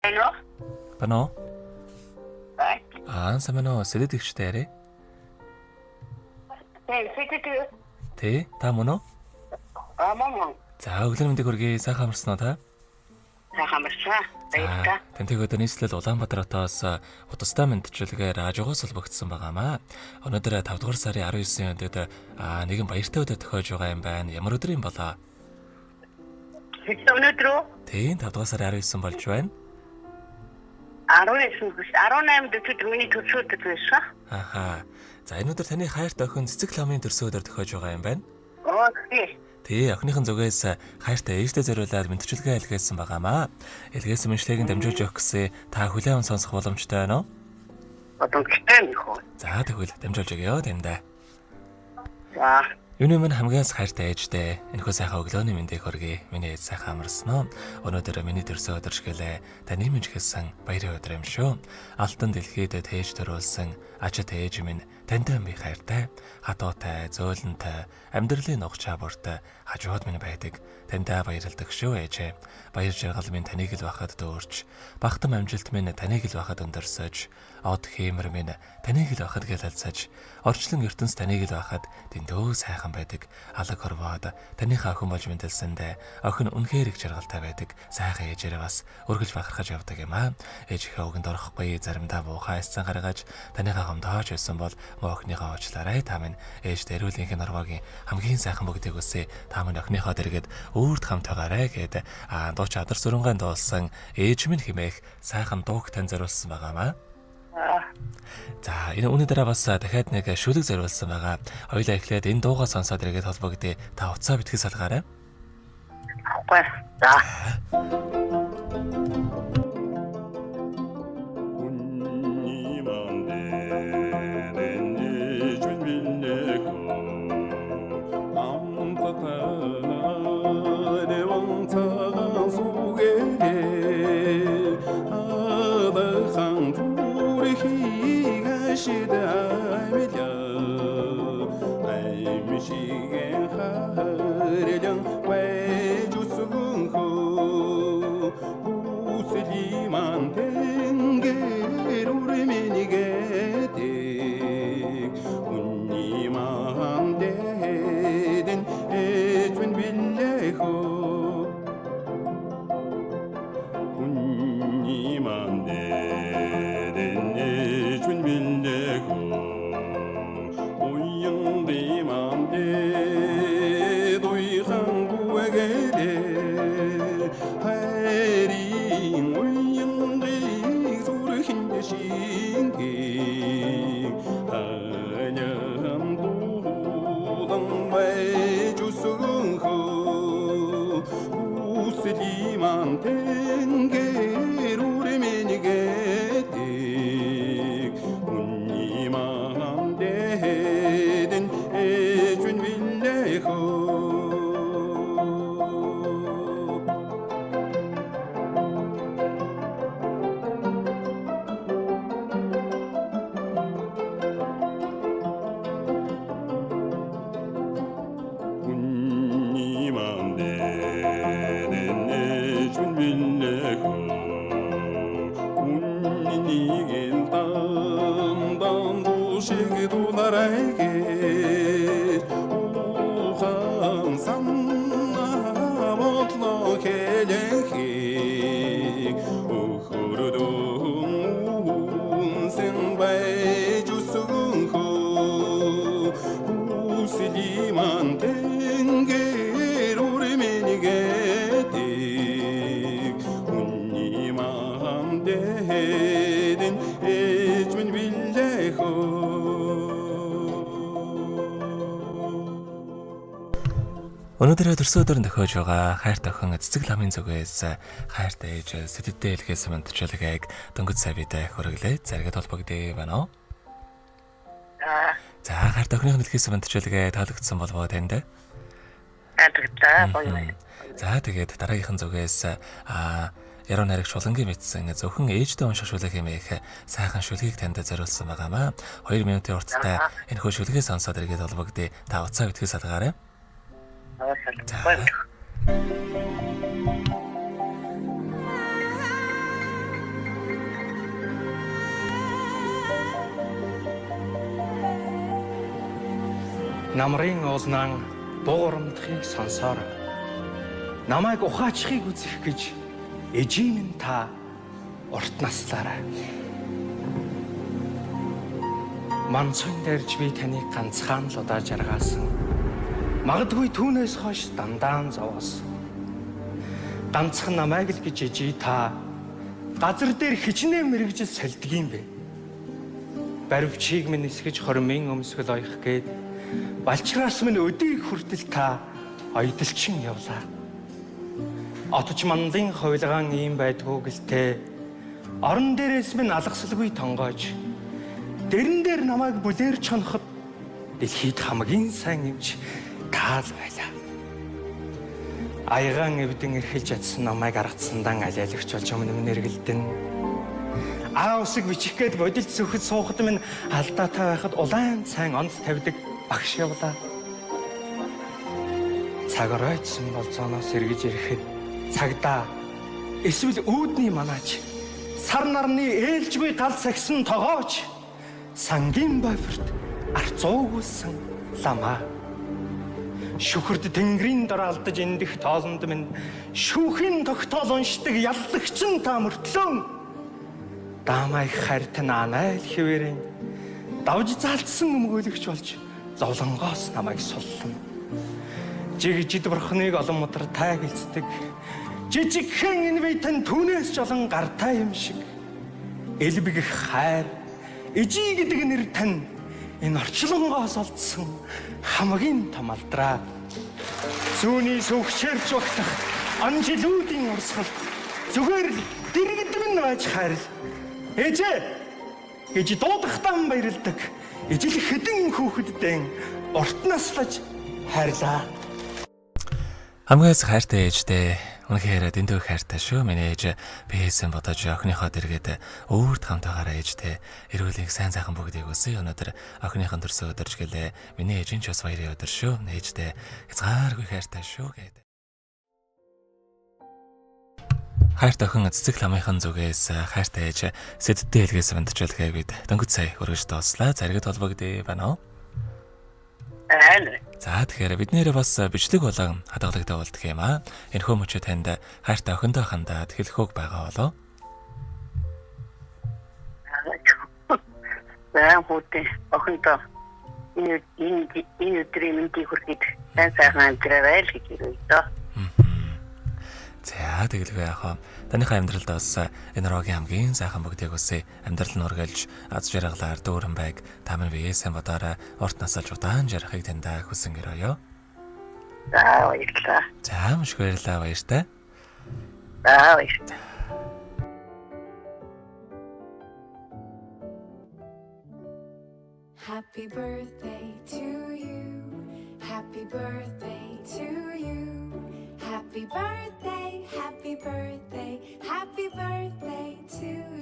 Байна уу? Байна уу? Бай. Аа, сайн байна уу? Сэдэд ихчтэй яриа. Тэ, сэдэд. Тэ, та мөн үү? Аа, мөн. За, өглөөний мэндийг хүргэе. Сайхан амарсан уу та? Сайхан амарсан. Баярлалаа. Тантай өдөр нийслэл Улаанбаатар хотоос худалдаа мэндчилгээ радиогоос холбогдсон байгаамаа. Өнөөдөр 5 дугаар сарын 19-нд өдөр нэгэн баяртай өдөр тохиож байгаа юм байна. Ямар өдөр юм болоо? Өнөөдөр үү? Тийм, 5 дугаар сарын 19 болж байна. 19 биш 18-нд өдөр миний төрсөн өдөр байсан. Ахаа. За, энэ өдөр таны хайрт охин Цэцэг ламын төрсөн өдөр тохиож байгаа юм байна. Оо, тий. Тий, охиныхон зүгээс хайртай ээжтэй зориулаад мэндчилгээ илгээсэн байгаамаа. Илгээсэн мэндчилгээг нь дамжуулж өгөх гэсэн та хүлээн аван сонсох боломжтой байна уу? Боломжтой юм хөө. За, тэгвэл дамжуулж өгье таньда. За. Юуны өмнө хамгийн хайртай ээжтэй энэхүү сайхан өглөөний мэндийг хүргэе. Миний ээж сайхан амарсан уу? Өнөөдөр миний төрсөн өдөр шгэлээ. Таны минь хэлсэн баярын өдөр юм шүү. Алтан дэлхийд тээж төрүүлсэн ачат ээж минь тантай би хайртай, хатуутай, зөөлөнтэй, амьдралын нугчаа бүрт хажууд минь байдаг. Тантай баярладаг шүү ээжээ. Баяр жаргал минь таныг л байхад дөөрч, багтам амжилт минь таныг л байхад өндөрсөж, од хиймэр минь таныг л байхад гэлэлцэж, орчлон ертөнц таныг л байхад дэндүү сайхан байдаг. Алаг хорвоод таныхаа охин болж мэндэлсэндээ охин үнэхээр их жаргалтай байдаг. Сайхан ээжээрээ бас өргөлж бахархаж явдаг юм аа. Ээжийнхээ үгэнд орохгүй заримдаа муухай эцэн гаргаж таныхаа гомдоож байсан бол муу охиныхоо уучлаарай. Та минь ээж дэрүүлийнх нь орвоогийн хамгийн сайхан бүгдийг үсэ. Та минь охиныхоо дэргэд өөрт хамт байгаарэ гэд дууч адар сүрэнгаан дуулсан ээж минь хэмээх сайхан дууг тань зориулсан байгаамаа. За, энэ үүний дараа бас дахиад нэг шүлэг зориулсан байгаа. Хоёулаа эхлээд энэ дуугаа сонсоод эргээд холбогдъё. Та уцаа битгий салгаарай. Авахгүй. За. Өнөөдөр төрсөн өдөр нь тохиож байгаа хайрт охин Цэцэг ламын зүгээс хайртай ээж сэдэдтэй илгээсэн мэндчилгээг дөнгөж савидаа хүргэлээ. Заргад холбогдъё байна уу? За, хайрт охиных нь илгээсэн мэндчилгээ таалагдсан болов уу танд? Таалагдлаа. Гоё. За, тэгээд дараагийнхан зүгээс Яруу найраг шулангийн мэдсэн зөвхөн ээжтэй унших шүлэг хэмээх сайхан шүлгийг танд зориулсан байгаамаа. 2 минутын урттай энэхүү шүлгээ сонсоод эргээд холбогдъё. Та уцаа битгий салгаарай. Гоё. Намрын уулнаан бугурамдахыг сонсоорой. Намайг ухаачихыг үзэх гэж эжийн минь та урт наслаарай. Манцын дэрж би таныг ганцхан л удаа жаргаасан. Магадгүй түүнээс хойш дандаа зовоос. Ганцхан намайг л гэж ижий та газар дээр хичнээн мэрэгжил сольдог юм бэ. Баривчийг минь нисгэж хормын өмсгөл оёх гээд балчраас минь өдийг хүртэл та ойдолчин явлаа. Отож манлын хувилгаан ийм байдгүй гэлтэй орон дээрээс минь алгасалгүй тонгоож дэрэн дээр намайг бүлээр чоноход дэлхийд хамгийн сайн эмч таал байлаа. Аягаан эвдэн эрхэлж чадсан намайг аргацсандан алиалагч болж өмнө минь эргэлдэн. Аа усыг бичих гээд бодилт сөхөд суухад минь алдаатай байхад улаан сайн онц тавьдаг багш явлаа. Цаг оройтсон болцооноос эргэж ирэхэд цагдаа эсвэл үүдний манаач сар нарны ээлжгүй гал сагсан тогооч сангийн бофорт арцуугуулсан ламаа. Шүхэрд тэнгэрийн дор алдаж эндэх тоолонд минь шүүхийн тогтоол уншдаг яллагчин та мөртлөө даамай хайрт наанай л хэвээрэн давж заалтсан өмгөөлөгч болж зовлонгоос намайг суллана. Жигжид бурхныг олон мудар тайгэлцдэг. Жижигхэн энэ битэн түүнээс ч олон гартай юм шиг. Элбэгэх хайр, ижий гэдэг нэр тань энэ орчлонгоос олдсон хамгийн том алдраа. Зүүнний сүгчээрч багтах анжилүүдийн урсгалд зүгээр л дэргэдмэн байж хайрл. Ээжээ гэж дуудахдаа баярладаг. Ижил хэдэн хүүхэддэн урт наслаж хайрлаа. Хамгийн хайртай ээжтэй. Үнэхээр дэндүү хайртай шүү. Миний ээж би хийсэн бодож охиныхоо дэргээд өөрт хамтаагаараа ээжтэй эрүүлийг сайн сайхан бүгдийг өсөе. Өнөөдөр охиныхон төрсөн өдөрж гэлээ. Миний ээжийн ч бас баярын өдөр шүү. Ээжтэй хязгааргүй хайртай шүү гэдэг. Хайрт охин цэцэг ламынхан зүгээс хайртай ээж сэддээ хэлгээс мэндчилгээ бид дөнгөж сая өргөж дууслаа. Заригд холбогдъё байна уу? Аа. За тэгэхээр бид нэрээ бас бичлэг болон хадгалагдаа болдго юм аа. Энэхүү мөчөө танд хайртай охиндоо хандаад хэлэх үг байгаа болов? За хүүтэй охиндоо энэ энэ өдрийн мэндийг хүргээд сайн сайхан амьдраарай л гэж хэлье доо. За тэгэлгүй яах вэ? Таныхаа амьдралд бас энэ рогийн хамгийн сайхан бүгдийг үсэ. Амьдрал нь үргэлж аз жаргалаар дүүрэн байг. Та минь бие сайн бодоорой. Урт насалж удаан жаргахыг таньдаа хүсэн гэрөөё. За баярлалаа. За маш их баярлалаа баяртай. За баярлалаа. Happy birthday to you. Happy birthday to you. Happy birthday, happy birthday, happy birthday to